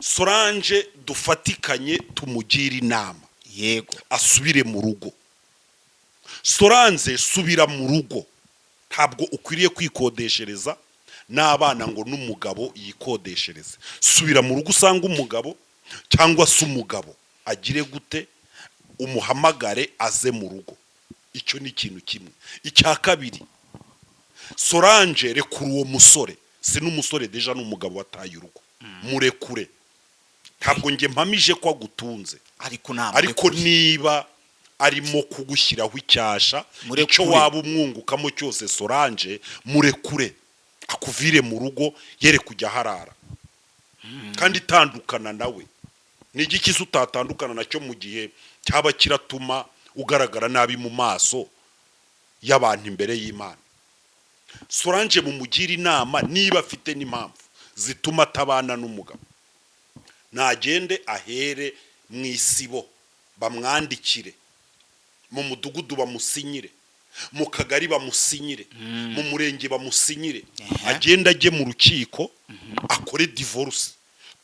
Solange dufatikanye tumugire inama, asubire mu rugo. Solange, subira mu rugo. Ntabwo ukwiriye kwikodeshereza n'abana ngo n'umugabo yikodeshereze. Subira mu rugo usanga umugabo, cyangwa se umugabo agire gute, umuhamagare aze mu rugo. Icyo ni ikintu kimwe. Icya kabiri, Solange, rekura uwo musore. Si n'umusore déjà, ni umugabo wataye urugo. Murekure. Ntabwo njye mpamije ko agutunze, ariko nta ariko niba arimo kugushyiraho icyasha, Murekure. icyo waba umwungukamo cyose, Solange, murekure akuvire mu rugo, yere kujya aharara. Kandi tandukana nawe. Ni igiki se utatandukana nacyo mu gihe cyaba kiratuma ugaragara nabi mu maso y'abantu, imbere y'Imana? Solange mumugire inama. Niba afite n'impamvu zituma atabana n'umugabo, nagende ahere mu isibo bamwandikire, mu mudugudu bamusinyire, mu kagari bamusinyire, mu murenge bamusinyire, agende ajye mu rukiko akore divorce,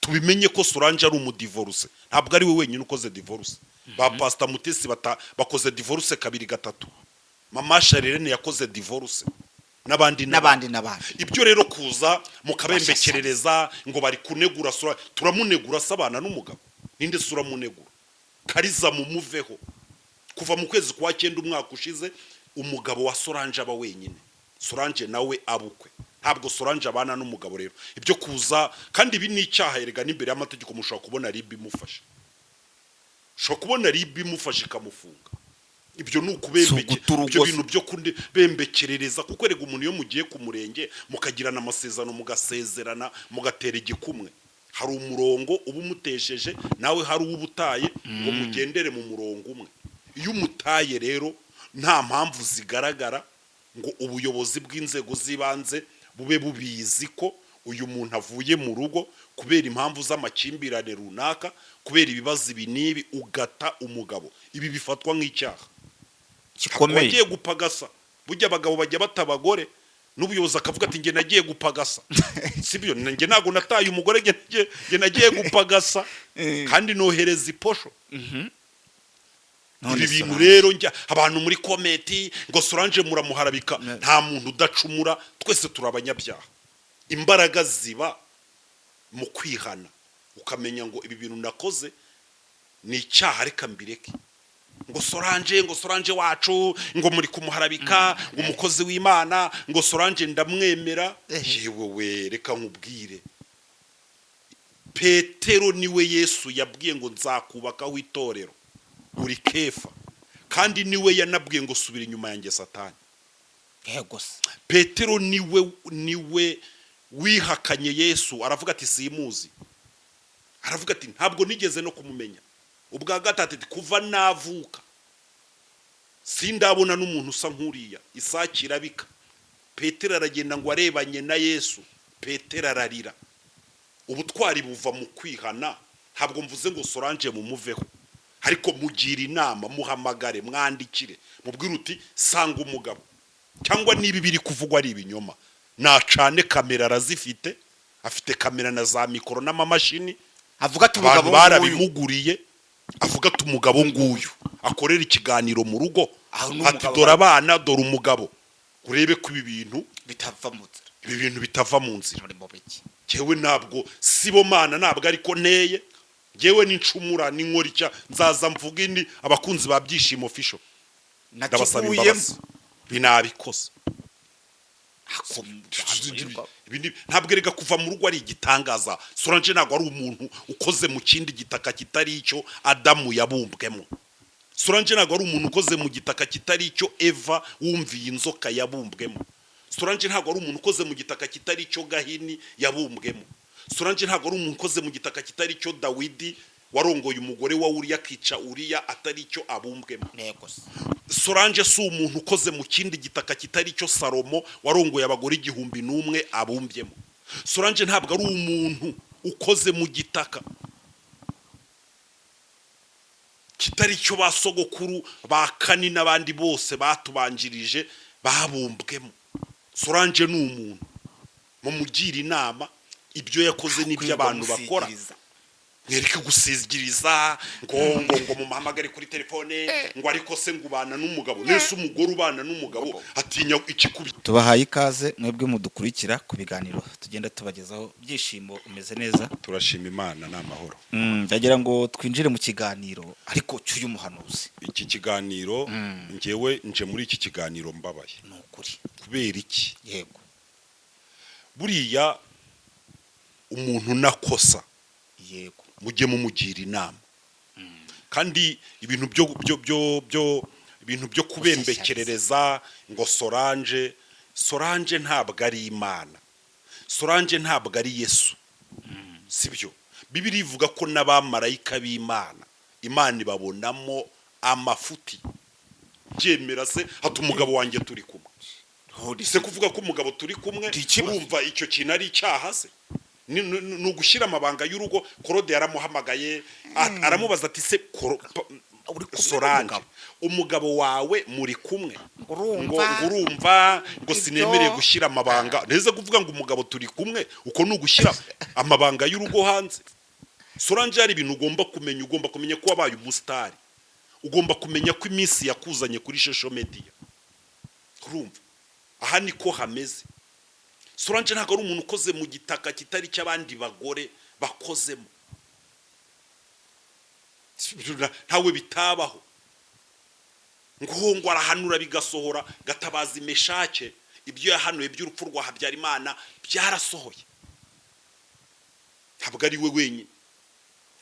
tubimenye ko Solange ari umudivorce. Ntabwo ari we wenyine ukoze divorce. Ba Pasita Mutesi bakoze divorce kabiri, gatatu. Mama Sharirene yakoze divorce, n'abandi. N'abandi, n'abandi. Ibyo rero kuza mukabembekerereza ngo bari kunegura Solange, turamunegura se abana n'umugabo? Ninde se uramunegura? Kariza mumuveho. Kuva mu kwezi kwa cyenda umwaka ushize, umugabo wa Solange aba wenyine, Solange nawe abukwe. Ntabwo Solange abana n'umugabo. Rero ibyo kuza, kandi ibi ni icyaha erega n'imbere y'amategeko. Mushobora kubona RIB imufashe, ushobora kubona RIB imufashe ikamufunga. Ibyo ni ukubembeke Si uguta urugo ibyo se. bintu byo bembekerereza, kuko erega umuntu iyo mugiye ku murenge mukagirana amasezerano, mugasezerana, mugatera igikumwe, hari umurongo uba umutesheje, nawe hari uwo uba utaye, ngo mugendere mu murongo umwe. Iyo umutaye rero nta mpamvu zigaragara, ngo ubuyobozi bw'inzego z'ibanze bube bubizi ko uyu muntu avuye mu rugo kubera impamvu z'amakimbirane runaka, kubera ibibazo ibi n'ibi, ugata umugabo, ibi bifatwa nk'icyaha gikomeye. Wagiye gupagasa. Burya abagabo bajya bata abagore, n'ubuyobozi akavuga ati: "Njye nagiye gupagasa." Sibyo, njye ntabwo nataye umugore, njye nagiye gupagasa kandi nohereza iposho. None Ibi bintu Solange. rero, njya abantu muri comment ngo Solange muramuharabika. Nta muntu udacumura, twese turi abanyabyaha. Imbaraga ziba mu kwihana, ukamenya ngo ibi bintu nakoze ni icyaha, reka mbireke. Ngo Solange, ngo Solange wacu, ngo muri kumuharabika, ngo umukozi w'Imana, ngo Solange ndamwemera. Yewe we, reka nkubwire, Petero niwe Yesu yabwiye ngo: "Nzakubakaho itorero, uri Kefa." Kandi niwe yanabwiye ngo: "Subira inyuma yanjye, Satani." Yego se. Petero niwe wihakanye Yesu, aravuga ati: "Simuzi." Aravuga ati: "Ntabwo nigeze no kumumenya." Ubwa gatatu ati: "Kuva navuka sindabona n'umuntu usa nk'uriya." Isake irabika. Petero aragenda ngo arebanye na Yesu, Petero ararira. Ubutwari buva mu kwihana. Ntabwo mvuze ngo Solange mumuveho, ariko mugira inama, muhamagare, mwandikire, mubwire uti: "Sanga umugabo." Cyangwa niba ibiri kuvugwa ari ibinyoma, nacane kamera, arazifite, afite kamera na za mikoro n'amamashini. Avuga ati Abantu umugabo nguyu. barabimuguriye. Avuga ati: "Umugabo nguyu." Akorera ikiganiro mu rugo, Aho ati: n'umugabo. "Dore abana, dore umugabo." Urebe ko ibi bintu bitava mu nzira. Ibi bintu bitava mu nzira. Muri mu biki? Njyewe ntabwo Sibomana, ntabwo ariko nteye. Njyewe n'incumura n'inkora icya, nzaza mvuga indi. Abakunzi ba Byishimo Official, ndabasaba Nakivuyemo. imbabazi, binabikoze. Ntabwo erega kuva mu rugo ari igitangaza. Solange ntabwo ari umuntu ukoze mu kindi gitaka kitari icyo Adamu yabumbwemo. Solange ntabwo ari umuntu ukoze mu gitaka kitari icyo Eva wumviye inzoka yabumbwemo. Solange ntabwo ari umuntu ukoze mu gitaka kitari icyo Gahini yabumbwemo. Solange ntabwo ari umuntu ukoze mu gitaka kitari icyo Dawidi warongoye umugore wa Uriya akica Uriya atari icyo abumbwemo. Ntego se. Solange si umuntu ukoze mu kindi gitaka kitari icyo Salomo warongoye abagore 1001 abumbyemo. Solange ntabwo ari umuntu ukoze mu gitaka kitari cyo ba sogokuru ba Kani n'abandi bose batubanjirije babumbwemo. Solange ni umuntu, mumugira inama. Ibyo yakoze n'ibyo abantu bakora. Musigiriza. Mwereke gusigiriza ngo mumuhamagare kuri telefone, ngo ariko se ngo ubana n'umugabo nese? Umugore ubana n'umugabo atinya ikikubi. Tubahaye ikaze mwebwe mudukurikira ku biganiro tugenda tubagezaho. Byishimo, umeze neza? Turashima Imana, ni amahoro. Ndagira ngo twinjire mu kiganiro ariko cy'uyu muhanuzi. Iki kiganiro, ngewe nje muri iki kiganiro mbabaye. Ni ukuri. Kubera iki? Yego. Buriya umuntu unakosa, mujye mumugira inama, kandi ibintu byo kubembekerereza ngo Solange, Solange ntabwo ari Imana, Solange ntabwo ari Yesu, sibyo? Bibiliya ivuga ko n'abamarayika b'Imana, Imana ibabonamo amafuti. Byemera se hata umugabo wanjye turi kumwe se? Kuvuga ko umugabo turi kumwe, Ndi ikibazo. urumva icyo kintu ari icyaha se? Ni ugushyira amabanga y'urugo. Korode yaramuhamagaye, aramubaza ati: "Se Uri kumwe Solange, n'umugabo?" umugabo wawe muri kumwe?" Ngo Urumva ngo urumva ngo ibyo- sinemereye gushyira amabanga neza. Kuvuga ngo umugabo turi kumwe, uko ni ugushyira amabanga y'urugo hanze. Solange, hari ibintu ugomba kumenya. Ugomba kumenya ko wabaye umusitari, ugomba kumenya ko iminsi yakuzanye kuri social media. Urumva aha niko hameze. Solange ntabwo ari umuntu ukoze mu gitaka kitari cy'abandi bagore bakozemo. Ntawe bitabaho ngo arahanura bigasohora. Gatabazi Meshake, ibyo yahanuye by'urupfu rwa Habyarimana byarasohoye. Ntabwo ari we wenyine.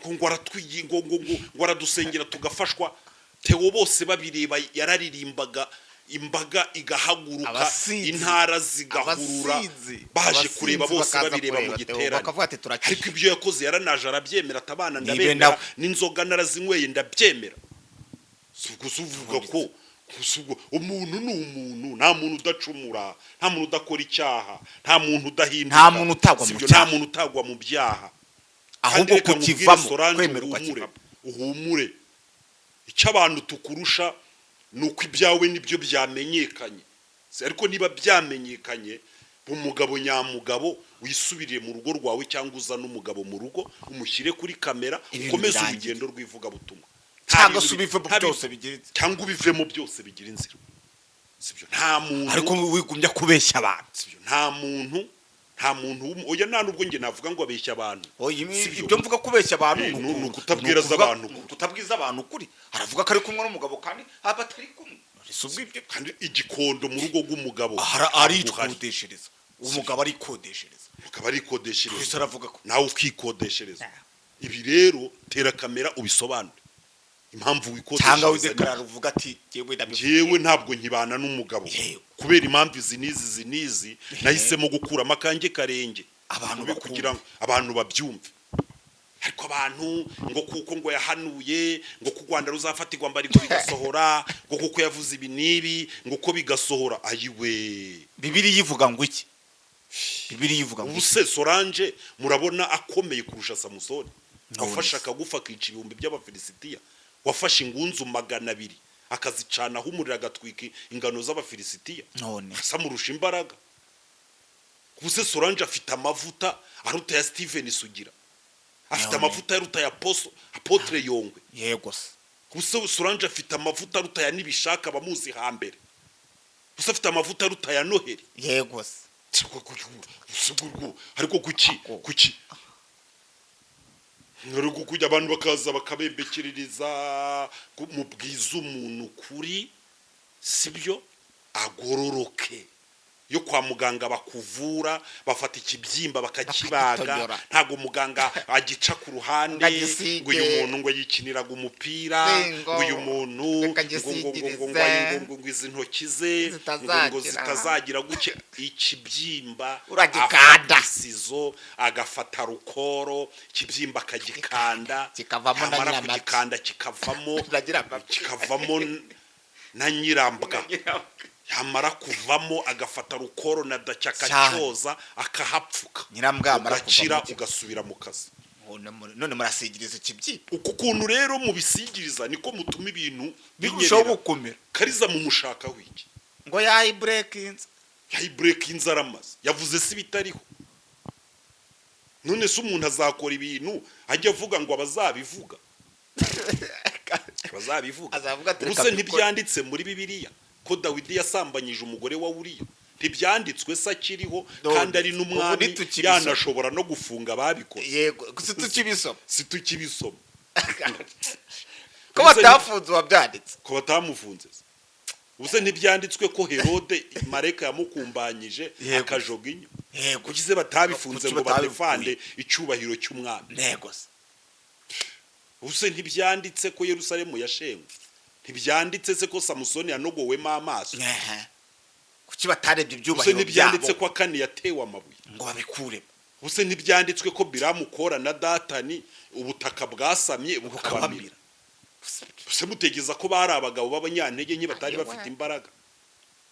Ngo aratwiye, ngo aradusengera tugafashwa. Theo bose babireba yararirimbaga, imbaga igahaguruka, Abasinzi. intara zigahurura, Abasinzi. baje Abasinzi kureba bose bakaza babireba mu kureba Theo, giterane. bakavuga ati, "Turakije." Ariko ibyo yakoze, yaranaje arabyemera, atabana Nibe ndabemera, nawe. n'inzoga narazinyweye ndabyemera. Si ubwo se uvuga ko gusa ubwo umuntu ni umuntu? Nta muntu udacumura, nta muntu udakora icyaha, nta muntu udahinduka. Nta muntu utagwa mu Si byo, cyaha. nta muntu utagwa mu byaha. Ahubwo Kandi reka nkubwire, kukivamo, Solange, kwemera uhumure, ukakivamo. uhumure. Icyo abantu tukurusha ni uko ibyawe nibyo byamenyekanye. Ariko niba byamenyekanye, umugabo nyamugabo, wisubirire mu rugo rwawe, cyangwa uzane umugabo mu rugo umushyire kuri kamera, Ibintu ukomeze birangire. urugendo rw'ivugabutumwa. Cyangwa Nta se bintu ubivemo byose bigira inzira. Cyangwa ubivemo byose bigira inzira, sibyo? Nta muntu Ariko wigumya kubeshya abantu. Sibyo, nta muntu oya, nta nubwo njye navuga ngo abeshya abantu. Oya, Sibyo. ibyo mvuga kubeshya abantu Ni ukutabwira abantu ni ukuri. ukutabwiza abantu ukuri. Aravuga ko ari kumwe n'umugabo kandi aba atari kumwe. Si ubwo ibyo? Kandi igikondo mu rugo rw'umugabo Ahara ntabwo uhari. arikodeshereza, umugabo arikodeshereza. Akaba arikodeshereza. Twese aravuga ko Nawe ukikodeshereza. Ibi rero, tera kamera ubisobanure impamvu cyangwa wikodeshereza. widekarara uvuga ati: "Jyewe ndabivuga." Njyewe ntabwo nkibana n'umugabo Yewe. kubera impamvu izi n'izi izi n'izi, nahisemo gukuramo akanjye karenge. Abantu Ube bakumve. kugira ngo abantu babyumve. Ariko abantu ngo kuko ngo yahanuye ngo ko u Rwanda ruzafatirwa mbariko bigasohora, ngo kuko yavuze ibi n'ibi, ngo ko bigasohora, ayiwe! Bibiliya ivuga ngo iki? Bibiliya ivuga ngo Ubu iki? se Solange murabona akomeye kurusha Samusoni None wafashe se. akagufa akica ibihumbi by'Abafilisitiya, wafashe ingunzu 200 akazicanaho umuriro agatwika ingano z'Abafilisitiya? None Asa murusha imbaraga? Ubu se Solange afite amavuta aruta ya Steven Sugira? Afite None. amavuta aruta ya poso Apotre Yongwe? Yego se. Ubu se Solange afite amavuta aruta ya Nibishaka abamuzi hambere? Ubu se afite amavuta aruta ya Noheli? Yego se. Ariko kuki ariko kujya abantu bakaza bakabembekerereza? Mubwiza umuntu kuri sibyo, agororoke. Yo kwa muganga bakuvura, bafata ikibyimba bakakibaga. Bakagitonyora. Ntabwo muganga agica ku ruhande Ngo agisige. ngo uyu muntu ngo yikiniraga umupira, Ngo ngo uyu muntu reka ngo ngo ngo ngo ngo agisigirize. ngo izi ntoki ze ngo Zitazagira. zitazagira gutya ikibyimba. Uragikanda. Afata isizo, agafata rukoro, ikibyimba akagikanda. Kikavamo na Yamara nyiramabyi. kugikanda kikavamo Na nyiramabyi. kikavamo na nyirambwa. Yamara kuvamo agafata rukoro na dacya, Cyane. akacyoza, akahapfuka. Nyirambwa yamara Ugakira, kuvamo ugasubira mu kazi. None murasigiriza ikibyimba. Uku kuntu rero mubisigiriza niko mutuma ibintu Birushaho binyerera. gukomera. Kariza mumushaka wiki? Ngo yayiburekinze. Yayiburekinze, aramaze yavuze si bitariho. None se umuntu azakora ibintu ajya avuga ngo abazabivuga bazabivuga? Azavuga ati, Ubuse "Reka mbikore." ntibyanditse muri Bibiliya ko Dawidi yasambanyije umugore wa Uriya? Ntibyanditswe se akiriho None, kandi ari ubu n'umwami, ntitukibisoma. yanashobora no gufunga ababikoze? Yego, gusa tukibisoma. Si tukibisoma? Ko batafunze uwabyanditse? Ko batamufunze se? Ubuse ntibyanditswe ko Herode marayika yamukumbanyije akajoga inyo? Yego. Kuki se batabifunze Kuki ngo batabifunze? badefande icyubahiro cy'umwami? Ntego se. Ubuse ntibyanditse ko Yerusalemu yashenywe? Ntibyanditse se ko Samusoni yanogowemo amaso? Ehe. Kuki batarebye Ubuse ibyubahiro ntibyanditse byabo ko Akani yatewe amabuye ngo babikuremo? Ubuse ntibyanditswe ko Biramu, Kora na Datani ubutaka bwasamye bukabamira? Bukabamira. Ubuse mutekereza ko bari abagabo b'abanyantege nke batari Ayewa. bafite imbaraga?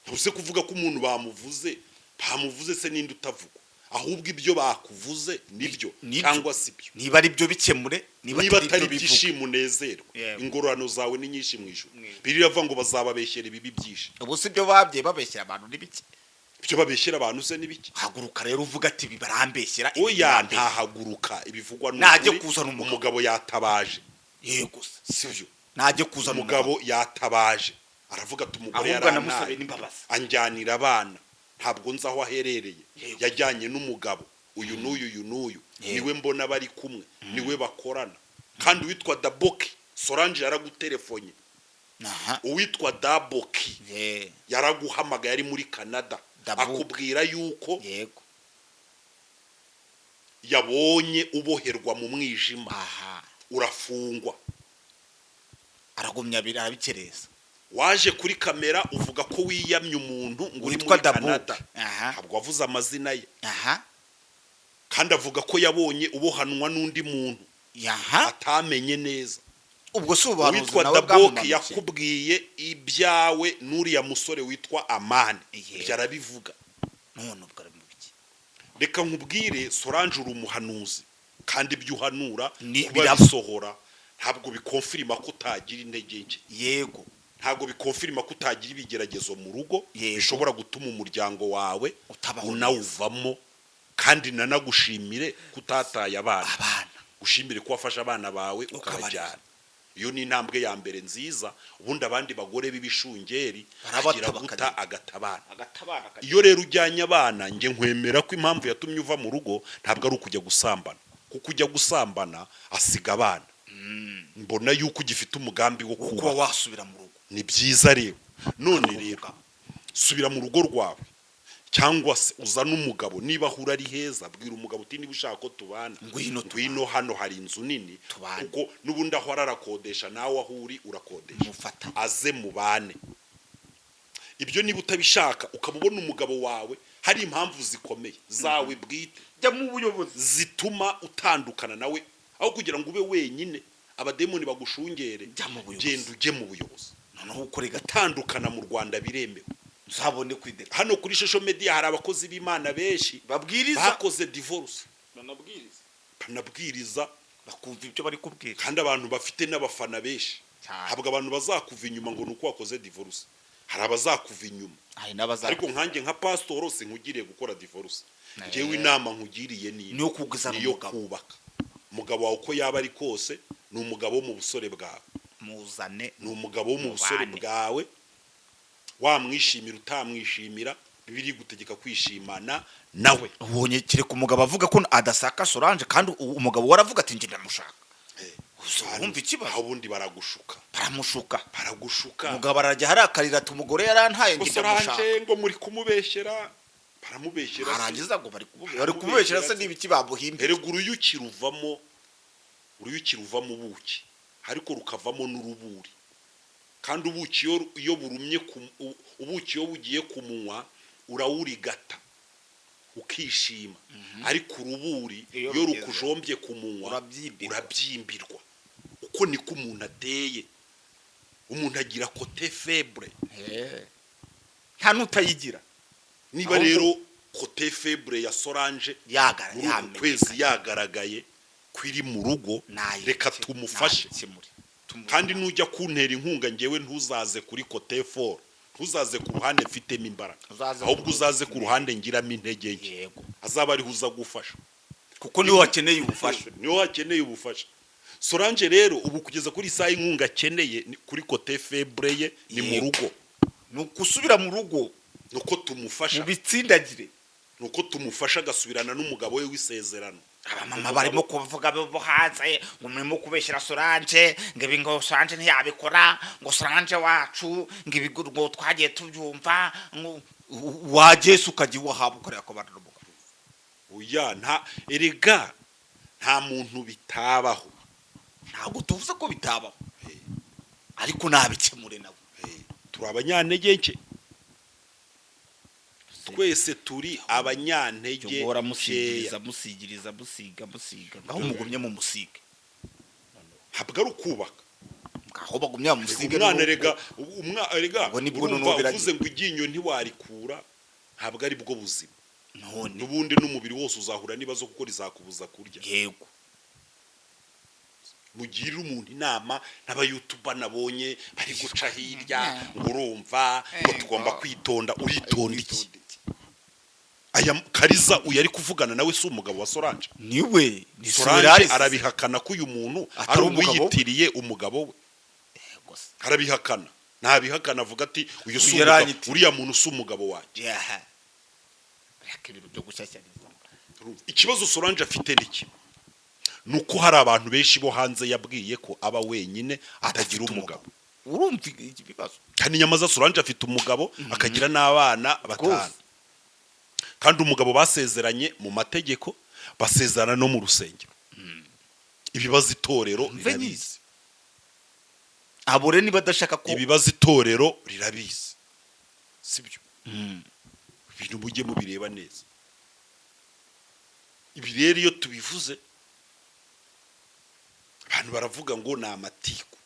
Ubuse kuvuga ko umuntu bamuvuze, bamuvuze se, ninde utavugwa? Ahubwo ibyo bakuvuze nibyo Nibyo. cyangwa si byo? Niba ari byo bikemure, niba Niba atari atari byo bivuga. ibyishimo, unezerwe. Ingororano zawe ni nyinshi mu ijuru. Mu ijuru. Biriya ngo bazababeshyera ibibi byinshi. Ubu si byo babyeyi babeshyera abantu ni bike? Ibyo babeshyera abantu se ni bike? Haguruka rero uvuga ati ibi barambeshyera, ibi Oya. birambeshyera. Ntahaguruka, ibivugwa ni Najye ukuri. kuzana umugabo. Umugabo yatabaje. Yego se. Sibyo? Najye kuzana umugabo. Umugabo yatabaje, aravuga ati umugore Ahubwo anamusabe yarantaye, n'imbabazi. anjyanira abana, ntabwo nzi aho aherereye. Yajyanye n'umugabo uyu n'uyu, uyu n'uyu. Niwe mbona bari kumwe, niwe bakorana. Kandi uwitwa Daboki, Solange yaraguterefonye. Uwitwa Daboki yaraguhamagaye ari muri Canada, Dabuki. akubwira yuko yabonye uboherwa mu mwijima, urafungwa. Aragumya arabikereza. Waje kuri kamera uvuga ko wiyamye umuntu ngo uri Witwa muri Dabuki. Canada. Ntabwo wavuze amazina ye. Kandi avuga ko yabonye ubohanwa n'undi muntu atamenye neza. Ubwo si ubuhanuzi Uwitwa nawe Daboki bwamumanukiye? yakubwiye ibyawe n'uriya musore witwa Amani. Ibyo arabivuga. None ubwo ari mu biki? Reka nkubwire, Solange, uri umuhanuzi, kandi ibyo uhanura kuba Biraba. bisohora ntabwo bikonfirima ko utagira intege nke. Ntabwo bikonfirima ko utagira ibigeragezo mu rugo bishobora gutuma umuryango wawe Utabaho neza. unawuvamo. Kandi nanagushimire ko utataye abana. Abana. Gushimire ko wafashe abana bawe Ukabarera. ukabajyana. Iyo ni intambwe ya mbere nziza. Ubundi abandi bagore b'ibishungeri Barabata agira guta bakagenda. agatabana. Agatabana. Iyo rero ujyanye abana, njye nkwemera ko impamvu yatumye uva mu rugo ntabwo ari ukujya gusambana, kuko ujya gusambana asiga abana. Mbona yuko ugifite umugambi wo Wo kuba kubaka. wasubira mu rugo. Ni byiza rero. None Ari rero umugabo. subira mu rugo rwawe, cyangwa se uzane umugabo. Niba aho uri ari heza, bwira umugabo uti niba ushaka ko tubana, Ngwino tubane. ngwino hano hari inzu nini. Tubane. Kuko n'ubundi aho ari arakodesha, nawe aho uri urakodesha. Mufata. Aze mubane. Ibyo niba utabishaka, ukaba ubona umugabo wawe hari impamvu zikomeye zawe bwite Jya mu buyobozi. zituma utandukana nawe, aho kugira ngo ube wenyine abademoni bagushungere, Jya mu buyobozi. genda ujye mu buyobozi. Noneho ukore gato. Gutandukana mu Rwanda biremewe. Uzabone kwideka. Hano kuri social media hari abakozi b'Imana benshi Babwiriza. bakoze divorce. Banabwiriza. Banabwiriza. Bakumva ibyo bari kubwira. Kandi abantu bafite n'abafana benshi. Cyane. Ntabwo abantu bazakuva inyuma ngo ni uko wakoze divorce. Hari abazakuva inyuma, Hari n'abaza. ariko nkanjye nka pasitoro sinkugiriye gukora divorce. Njyewe inama nkugiriye ni Niyo kuguzana niyo umugabo. kubaka. Umugabo wawe uko yaba ari kose ni umugabo wo mu busore bwawe. Muzane. Ni umugabo wo mu busore Mubane. bwawe. Wamwishimira, utamwishimira, Bibiliya igutegeka kwishimana nawe. Ubonye kereka umugabo avuga ko adasaka Solange, kandi umugabo we aravuga ati njye ndamushaka. Gusa wumva ikibazo? Aho ubundi baragushuka. Baramushuka. Baragushuka. Umugabo arajya harakarira ati umugore yarantaye, Ngo njye ndamushaka. Solange ngo muri kumubeshyera, baramubeshyera se. Arangiza ngo bari kumubeshyera se, n'ibiki bamuhimbye? Erega uruyuki ruvamo, uruyuki ruvamo ubuki, ariko rukavamo n'uruburi. Kandi ubuki iyo burumye ubuki iyo bugiye ku munwa urawurigata ukishima, ariko uruburi Iyo iyo rugeze, rukujombye ku munwa urabyimbirwa. Urabyimbirwa. Uko niko umuntu ateye. Umuntu agira côté faible. Nta n'utayigira. Niba Ahubwo- rero côté faible ya Solange Yagara muri uku yamenyekanye. kwezi yagaragaye ko iri mu rugo, reka tumufashe. Nayikemure. Kandi nujya kuntera inkunga ngewe, ntuzaze kuri côté fort, ntuzaze ku ruhande mfitemo imbaraga, Uzaze ahubwo ku uzaze ku ruhande ngiramo intege nke. Azaba ariho uza gufasha. Kuko niwe wakeneye ubufasha. Niwe wakeneye ubufasha. Solange rero ubu kugeza kuri isaha, inkunga akeneye ni kuri côté faible ye, ni mu rugo. Ni ukusubira mu rugo. Nuko tumufasha. Mu bitsindagire. Nuko tumufasha agasubirana n'umugabo we w'isezerano. Abamama barimo kuvuga bo hanze ngo murimo kubeshyira Solange, ngo ibi, ngo Solange ntiyabikora, ngo Solange wacu, ngo ibi ngo twagiye tubyumva, ngo wagese ukajya iwahabwa ukareba ko bana n'umugabo. Oya, nta, erega nta muntu bitabaho. Ntabwo tuvuze ko bitabaho, ariko nabikemure nawe. Turi abanyantege nke twese, turi abanyantege Guhora nkeya. Musigiriza, musigiriza, musiga, musiga, ngaho mugumye mu musige. Ntabwo ari ukubaka. Ngaho bagumye bamusige. Umwana erega, erega Ubwo nibwo urumva noneho biragiye. uvuze ngo iryinyo ntiwarikura, ntabwo ari bwo buzima. None N'ubundi n'umubiri wose uzahura n'ibibazo kuko rizakubuza kurya. Mugirire umuntu inama. N'aba YouTuber nabonye bari guca hirya ngo urumva ngo tugomba kwitonda. Uritonda iki? Aya Kariza uyu ari kuvugana nawe si umugabo wa Solange? Niwe, ni Solange Solange. Arabihakana ko uyu muntu Atari ari umugabo we. uwiyitiriye umugabo we. Yego se. Arabihakana, ntabihakana? Avuga ati uyu si Uyu umugabo, yaranyitiriye. uriya muntu si umugabo wanjye. Yeah. Reka ibintu byo gushyashyariza. Urumva, ikibazo Solange afite ni kimwe, ni uko hari abantu benshi bo hanze yabwiye ko aba wenyine, atagira Adafite. umugabo. Urumva ibibazo. Kandi nyamaza Solange afite umugabo, akagira n'abana batanu. Kandi umugabo basezeranye mu mategeko, basezerana no mu rusengero. Ibibazo itorero Mve. rirabizi. Abo rero niba adashaka ko Ibibazo itorero rirabizi, sibyo? Ibintu mujye mubireba neza. Ibi rero iyo tubivuze, abantu baravuga ngo ni amatiku,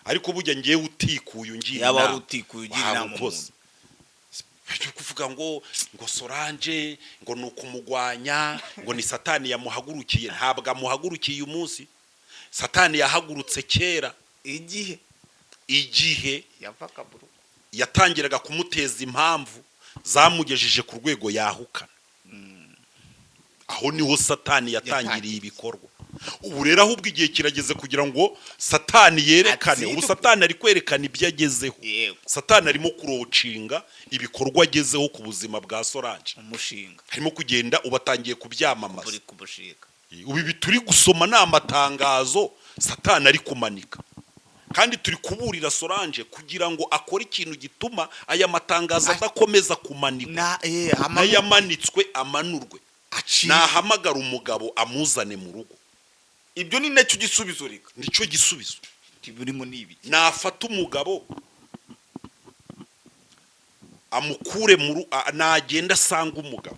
ariko burya ngewe utikuye ungira Yaba wari inama, utikuye ugira waba inama ukoze. Byo kuvuga ngo Solange ngo ni ukumugwanya, ngo ni Satani yamuhagurukiye, ntabwo amuhagurukiye uyu munsi. Satani yahagurutse kera. Igihe Igihe yavaga mu rugo. yatangiraga kumuteza impamvu zamugejeje ku rwego yahukana, aho niho Satani yatangiriye ibikorwa. Ubu rero ahubwo igihe kirageze kugira ngo Satani yerekane. Ubu Atsindwe. Satani ari kwerekana ibyo agezeho. Satani arimo kurocinga ibikorwa agezeho ku buzima bwa Solange. Umushinga. Harimo kugenda, ubu atangiye kubyamamaza. Buri ku mushinga. Ubu ibi turi gusoma ni amatangazo Satani ari kumanika, kandi turi kuburira Solange kugira ngo akore ikintu gituma aya matangazo adakomeza kumanikwa, Na n'ayamanitswe amanurwe. Aciye. Nahamagara umugabo amuzane mu rugo. Ibyo ni nacyo gisubizo reka. Nicyo gisubizo. Birimo ni ibi. Nafata umugabo amukure mu nagenda asanga umugabo.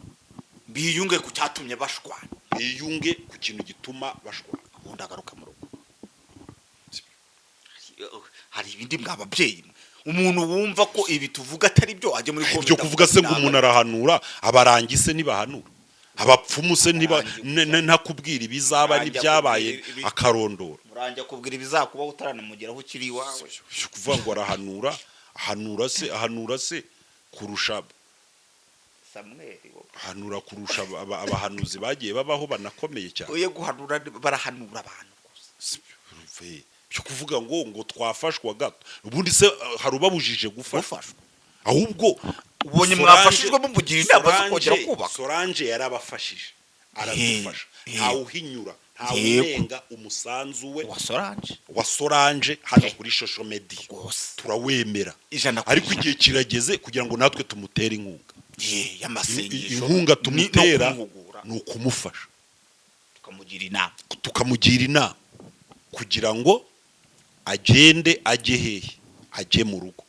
Biyunge ku cyatumye bashwana. Biyunge ku kintu gituma bashwana. Ubundi agaruka mu rugo. Hari ibindi mwa babyeyi mwe. Umuntu wumva ko ibi tuvuga atari byo ajya muri Ibyo kuvuga se ngo umuntu arahanura, abarangi se ntibahanura, abapfumu se ntiba ntakubwira ibizaba Murangi n'ibyabaye akubwira akarondora? Murangi akubwira ibizakubaho utaranamugeraho ukiri iwawe. Byo kuvuga ngo arahanura, ahanura se, ahanura se kurusha Samweli wowe. Ahanura kurusha abahanuzi bagiye babaho banakomeye cyane. Oye, guhanura barahanura abantu gusa. Byo kuvuga ngo twafashwaga, ubundi se hari ubabujije gufashwa? Gufashwa. Ahubwo Ubonye mwafashijwe, mumugira inama zo kongera kubaka. Solange yarabafashije, aradufasha. Ntawuhinyura, ntawunenga umusanzu we Wa Solange. wa Solange hano kuri social media. Turawemera. Ijana ku Ariko ijana. igihe kirageze kugira ngo natwe tumutere inkunga. Y'amasengesho. Inkunga tumutera no kumuhugura. Ni ukumufasha. Tukamugira inama. Tukamugira inama kugira ngo agende ajye hehe? Ajye mu rugo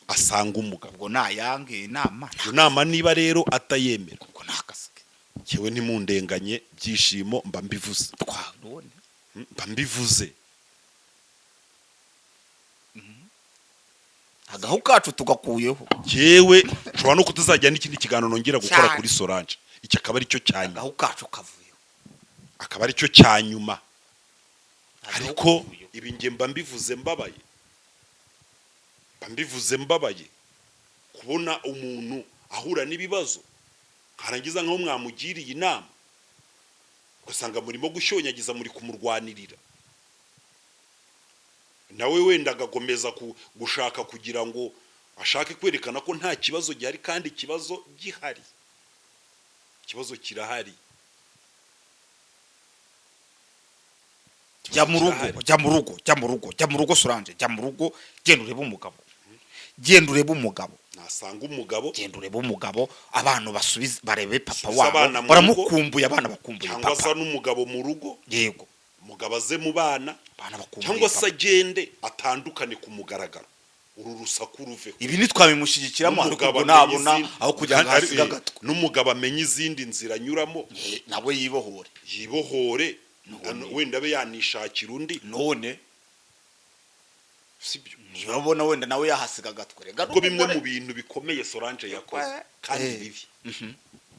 asange umugabo. Ubwo nayange inama. Iyo nama niba rero atayemera, Ubwo ntakasike. Yewe, ntimundenganye, Byishimo, mba mbivuze. Twabone. Mba mbivuze. Agahu kacu tugakuyeho. Yewe, nshobora no kutazajya n'ikindi kiganiro nongera gukora Cyane. kuri Solange, iki akaba aricyo cya nyuma. Agahu kacu kavuyeho. Akaba aricyo cya nyuma. Agahu Ariko kavuyeho. ibi nge mba mbivuze mbabaye, mba mbivuze mbabaye kubona umuntu ahura n'ibibazo, karangiza nkaho mwamugiriye inama. Ugasanga murimo gushyonyagiza, muri kumurwanirira, nawe wenda agakomeza gushaka kugira ngo ashake kwerekana ko nta kibazo gihari, kandi ikibazo gihari. Ikibazo kirahari. Jya mu rugo. Kirahari. Jya mu rugo, jya mu rugo, jya mu rugo, Solange, jya mu rugo, genda urebe umugabo, genda urebe umugabo. Nasanga umugabo. Genda urebe umugabo, abantu basubize barebe papa Subiza wabo. abana mu rugo. Baramukumbuye, abana bakumbuye Cyangwa papa. aza n'umugabo mu rugo. Yego. Umugabo aze mu bana. Abana bakumbuye Cyangwa se papa. agende atandukane ku mugaragaro, uru rusaku ruveho. Ibi ntitwabimushyigikiramo, ariko N'umugabo ubwo amenye nabona aho kugira ngo kandi hasiga agatwe. N'umugabo amenye izindi nzira anyuramo. Nawe yibohore. Yibohore. None. Wenda abe yanishakira undi. None. Sibyo? Niba abona wenda nawe yahasiga agatwe, rega Kuko bimwe n'umugore- mu bintu bikomeye Solange yakoze kandi bibi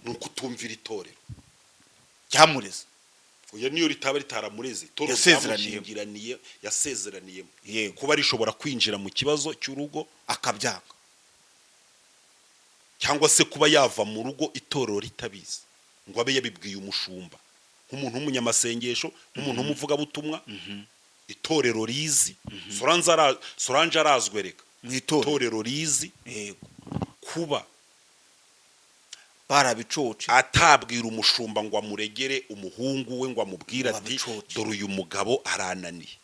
ni ukutumvira itorero. Ryamureze. Oya, niyo ritaba ritaramureze, itorero Yasezeraniyemo. ryamushyingiraniye, yasezeraniyemo, kuba rishobora kwinjira mu kibazo cy'urugo akabyanga. Cyangwa se kuba yava mu rugo itorero ritabizi, ngo abe yabibwiye umushumba nk'umuntu w'umunyamasengesho, nk'umuntu w'umuvugabutumwa itorero rizi. Solange arazwe reka. Mu itorero. Itorero rizi. Kuba Barabicoce. atabwira umushumba ngo amuregere umuhungu we, ngo amubwire ati: Babicoce. "Dore uyu mugabo arananiye."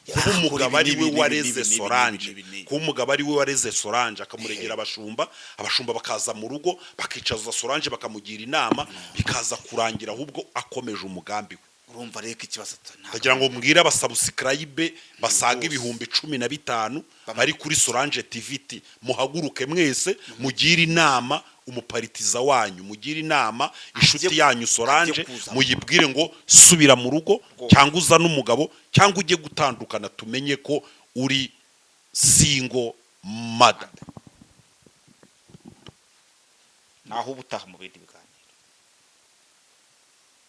Kuba Yakora umugabo ibi ari we n'ibi n'ibi wareze n'ibi n'ibi Solange, n'ibi n'ibi. kuba umugabo ari we wareze Solange, akamuregera abashumba, abashumba bakaza mu rugo bakicaza Solange, bakamugira inama, bikaza kurangira ahubwo akomeje umugambi we. Urumva rero ko ikibazo Ndagira ngo mbwire abasubscribe basaga Rwose. 15,000 bari kuri Solange TV iti: "Muhaguruke mwese, mugire inama umuparitiza wanyu, mugire inama inshuti yanyu Solange, Ajye kuza. muyibwire ngo subira mu rugo, Rwose. cyangwa uzane umugabo, cyangwa ujye gutandukana, tumenye ko uri single mother." Naho ubutaha mu bindi biganiro.